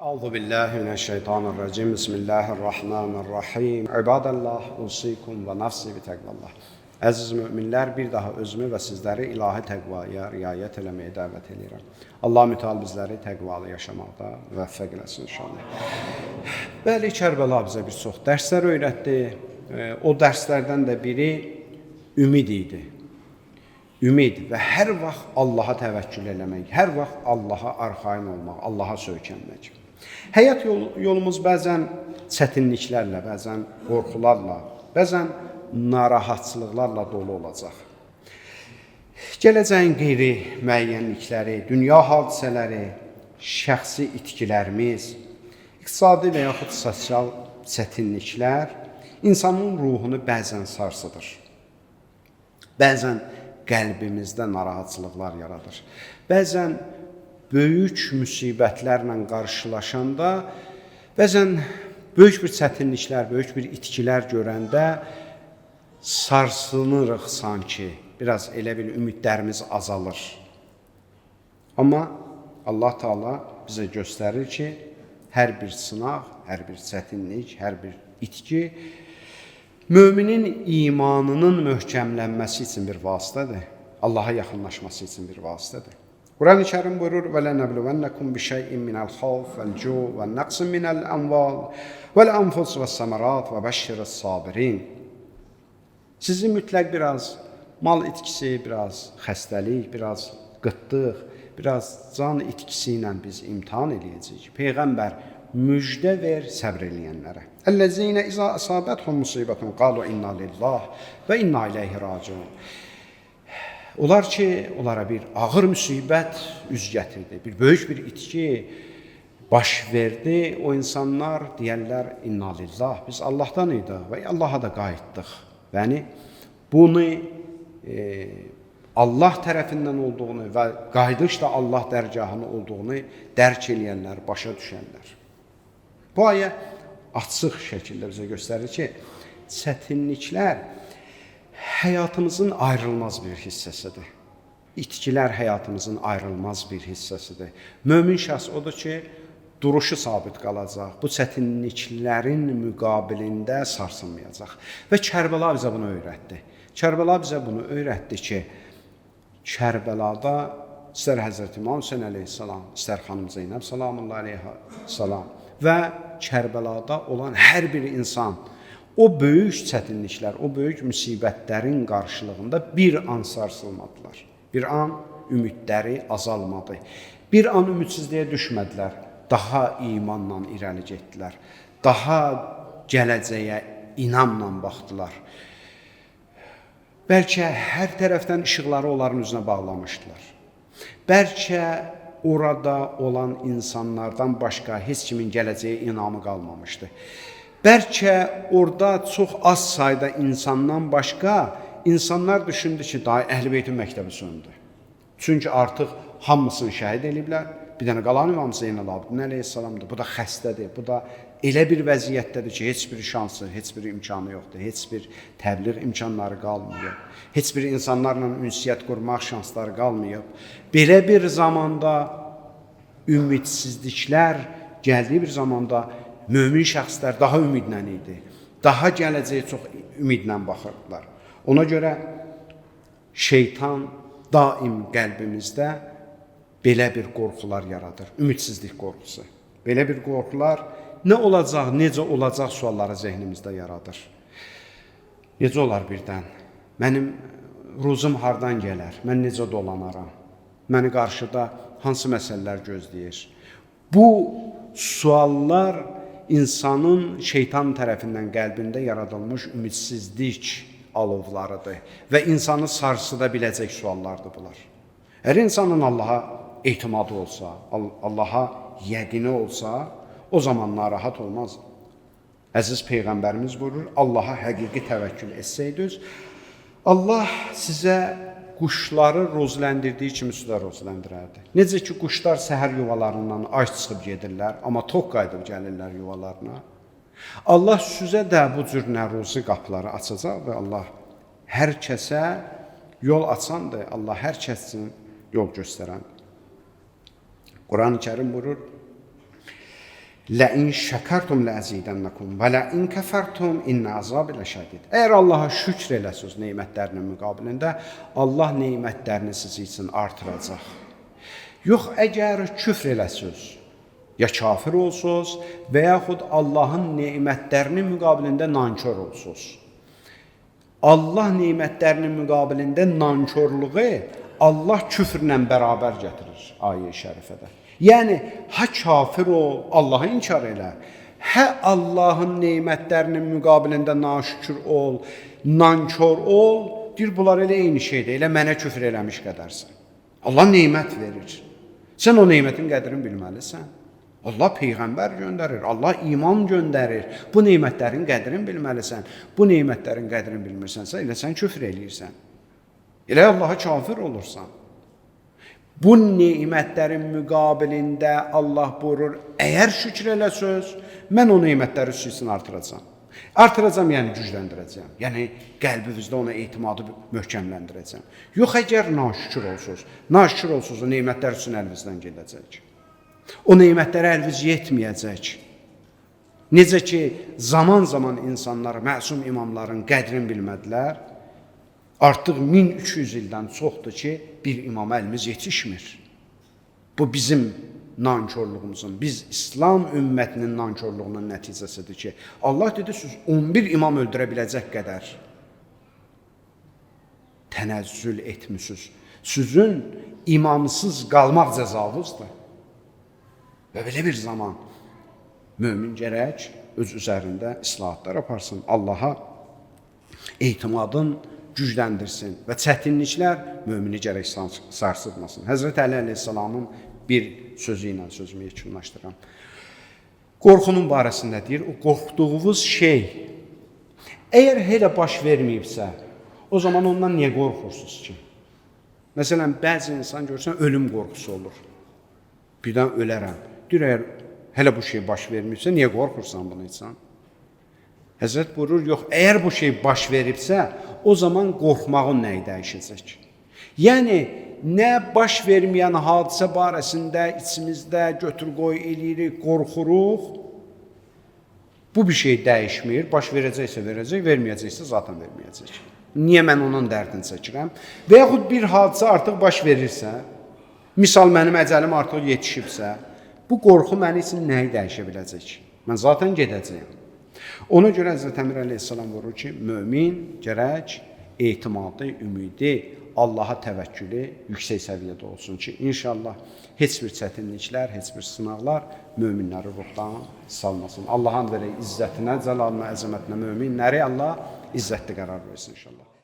Euzu billahi mineşşeytanirracim. Bismillahirrahmanirrahim. İbadallah, usikum və nefsi bi təqvallah. Əziz möminlər, bir daha özümü və sizləri ilahi təqvaya riayət eləməyə dəvət edirəm. Allah mütəal bizləri təqvalı yaşamaqda müvəffəq eləsin inşallah. Bəli, Kərbəla bizə bir çox dərslər öyrətdi. O dərslərdən də biri ümid idi. Ümid və hər vaxt Allaha təvəkkül eləmək, hər vaxt Allaha arxayın olmaq, Allaha söykənmək. Həyat yolumuz bəzən çətinliklərlə, bəzən qorxularla, bəzən narahatçılıqlarla dolu olacaq. Gələcəyin qeyri-müəyyənlikləri, dünya hadisələri, şəxsi itkilərimiz, iqtisadi və yaxud sosial çətinliklər insanın ruhunu bəzən sarsıdır. Bəzən qəlbimizdə narahatçılıqlar yaradır. Bəzən böyük müsibətlərlə qarşılaşanda, bəzən böyük bir çətinliklər, böyük bir itkilər görəndə sarsınırıq sanki. Biraz elə bil ümidlərimiz azalır. Amma Allah Teala bizə göstərir ki, hər bir sınaq, hər bir çətinlik, hər bir itki müminin imanının möhkəmlənməsi üçün bir vasitədir. Allaha yaxınlaşması üçün bir vasitədir. Quran-ı Kərim buyurur: "Və lenebluvennekum bi şey'in minel xawf vel-cu' ve'n-naqsin minel emval vel-enfus ve's-semarat ve beşşiris sabirin." Sizi mütləq biraz mal itkisi, biraz xəstəlik, biraz qıtlıq, biraz can itkisi ilə biz imtahan eləyəcəyik. Peyğəmbər, müjdə ver səbr eləyənlərə. Əlləzîne izâ asâbethum musibetun qalu inna lillah və inna ileyhi raciun. Onlar ki, onlara bir ağır müsibət üz gətirdi, bir böyük bir itki baş verdi. O insanlar deyərlər inna lillah, biz Allahdan idik və Allaha da qayıtdıq. Yəni bunu Allah tərəfindən olduğunu və qayıdış da Allah dərgahının olduğunu dərk eləyənlər, başa düşənlər. Bu ayə açıq şəkildə bizə göstərir ki, çətinliklər həyatımızın ayrılmaz bir hissəsidir. İtkilər həyatımızın ayrılmaz bir hissəsidir. Mömin şəxs odur ki, duruşu sabit qalacaq. Bu çətinliklərin müqabilində sarsılmayacaq. Və Kərbəla bizə bunu öyrətdi. Kərbəla bizə bunu öyrətdi ki, Kərbəlada istər Həzrət İmam Hüseyn əleyhissalam, istər xanım Zeynəb salamullahi əleyha salam və Kərbəlada olan hər bir insan o böyük çətinliklər, o böyük müsibətlərin qarşılığında bir an sarsılmadılar. Bir an ümidləri azalmadı. Bir an ümidsizliyə düşmədilər. Daha imanla irəli getdilər. Daha gələcəyə inamla baxdılar. Bəlkə hər tərəfdən işıqları onların üzünə bağlamışdılar. Bəlkə orada olan insanlardan başqa heç kimin gələcəyə inamı qalmamışdı. Bəlkə orada çox az sayda insandan başqa insanlar düşündü ki, daha Əhl-i Beytin məktəbi söndü. Çünki artıq hamısını şəhid eləyiblər. Bir dənə qalan İmam Zeynəl Abidin əleyhissalamdır. Bu da xəstədir. Bu da elə bir vəziyyətdədir ki, heç bir şansı, heç bir imkanı yoxdur. Heç bir təbliğ imkanları qalmayıb. Heç bir insanlarla ünsiyyət qurmaq şansları qalmayıb. Belə bir zamanda ümidsizliklər gəldiyi bir zamanda mömin şəxslər daha ümidlə idi. Daha gələcəyə çox ümidlə baxırdılar. Ona görə şeytan daim qəlbimizdə belə bir qorxular yaradır. Ümidsizlik qorxusu. Belə bir qorxular nə olacaq, necə olacaq sualları zehnimizdə yaradır. Necə olar birdən? Mənim ruzum hardan gələr? Mən necə dolanaram? Məni qarşıda hansı məsələlər gözləyir? Bu suallar insanın şeytan tərəfindən qəlbində yaradılmış ümidsizlik alovlarıdır və insanı sarsıda biləcək suallardır bunlar. Əgər insanın Allaha etimadı olsa, Allaha yəqini olsa, o zaman narahat olmaz. Əziz Peyğəmbərimiz buyurur, Allaha həqiqi təvəkkül etsəydiniz, Allah sizə quşları rozləndirdiyi kimi sizə rozləndirərdi. Necə ki, quşlar səhər yuvalarından ac çıxıb gedirlər, amma tox qayıdıb gəlirlər yuvalarına. Allah sizə də bu cür nəruzi qapıları açacaq və Allah hər kəsə yol açandır, Allah hər kəs üçün yol göstərəndir. Quran-ı Kərim buyurur: Ləin şəkartum ləəzidənləkum və ləin kəfərtum innə əzabi ləşədid. Əgər Allaha şükr eləsəniz nemətlərinin müqabilində, Allah nemətlərini sizi üçün artıracaq. Yox, əgər küfr eləsəniz, ya kafir olsunuz və yaxud Allahın nemətlərinin müqabilində nankör olsunuz. Allah nemətlərinin müqabilində nankorluğu Allah küfrlə bərabər gətirir ayə-i şərifədə. Yəni, hə kafir ol, Allahı inkar elə, hə Allahın nemətlərinin müqabilində naşükür ol, nankor ol, deyir, bunlar elə eyni şeydir, elə mənə küfr eləmiş qədərsən. Allah nemət verir. Sən o nemətin qədrini bilməlisən. Allah peyğəmbər göndərir, Allah iman göndərir. Bu nemətlərin qədrini bilməlisən. Bu nemətlərin qədrini bilmirsənsə, elə sən küfr eləyirsən. Elə Allaha kafir olursan. Bu nemətlərin müqabilində Allah buyurur, əgər şükr eləsəz, mən o nemətləri sizin üçün artıracağam. Artıracağam, yəni gücləndirəcəyəm. Yəni qəlbinizdə ona etimadı möhkəmləndirəcəyəm. Yox, əgər naşükür olsunuz, naşükür olsunuz, o nemətlər üçün əlinizdən gedəcək. O nemətlərə əliniz yetməyəcək. Necə ki, zaman-zaman insanlar məsum imamların qədrini bilmədilər, artıq 1300 ildən çoxdur ki, bir imama əlimiz yetişmir. Bu bizim nankorluğumuzun, biz İslam ümmətinin nankorluğunun nəticəsidir ki, Allah dedi, siz 11 imam öldürə biləcək qədər tənəzzül etmişsiniz. Sizin imamsız qalmaq cəzanızdır. Və belə bir zaman mömin gərək öz üzərində islahatlar aparsın, Allaha etimadın gücləndirsin və çətinliklər mömini gərək sarsıtmasın. Həzrət Əli əleyhissalamın bir sözü ilə sözümü yekunlaşdıram. Qorxunun barəsində deyir, o qorxduğunuz şey əgər hələ baş verməyibsə, o zaman ondan niyə qorxursunuz ki? Məsələn, bəzi insan görsən ölüm qorxusu olur. Birdən ölərəm. Deyir, əgər hələ bu şey baş verməyibsə, niyə qorxursan bunu insan? Həzrət buyurur, yox, əgər bu şey baş veribsə, o zaman qorxmağın nəyi dəyişəcək? Yəni, nə baş verməyən hadisə barəsində içimizdə götür-qoy eləyirik, qorxuruq, bu bir şey dəyişmir, baş verəcəksə verəcək, verməyəcəksə zaten verməyəcək. Niyə mən onun dərdini çəkirəm? Və yaxud bir hadisə artıq baş verirsə, misal mənim əcəlim artıq yetişibsə, bu qorxu mənim üçün nəyi dəyişə biləcək? Mən zaten gedəcəyəm. Ona görə Həzrət Əmir əleyhissalam buyurur ki, mömin gərək etimadı, ümidi, Allaha təvəkkülü yüksək səviyyədə olsun ki, inşallah heç bir çətinliklər, heç bir sınaqlar möminləri ruhdan salmasın. Allahın verək izzətinə, cəlalına, əzəmətinə möminləri Allah izzətli qərar versin inşallah.